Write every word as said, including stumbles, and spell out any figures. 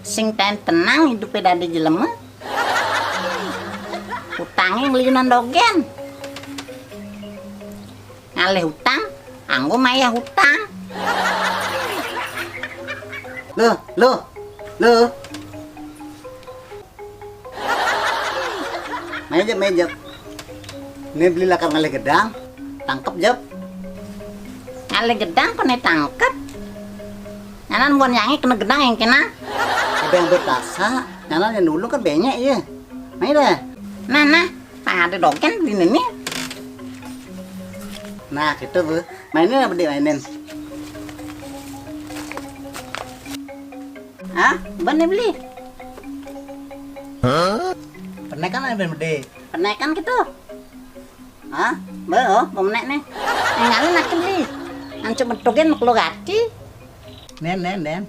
Sing taén tenang idupé dadi jelema. Utangé ngliyunan dogén. Ngalih utang, anggo mayah utang. Loh, loh, loh. Main, Jep, main, Jep. Né Beli lakar ngalih gedang. Tangkep, Jep. Ngalih gedang koné tangkep. Nyanan buan yangé kena gedang yang kena. Ada yang bertasa, nyanan yang dulu kan banyak ya. Main dah. Nah, nah, ada dogén di sini. Nah, gitu, Bu. Mainin apa, Dek, mainin? Hah? Bené Beli? Hah? Pernah kan ada Beli? Pernah kan gitu? Hah? Be, oh, mau menek nih. Engalin aku Beli. Ancu bentukin makhluk hati. Nen, nen, nen.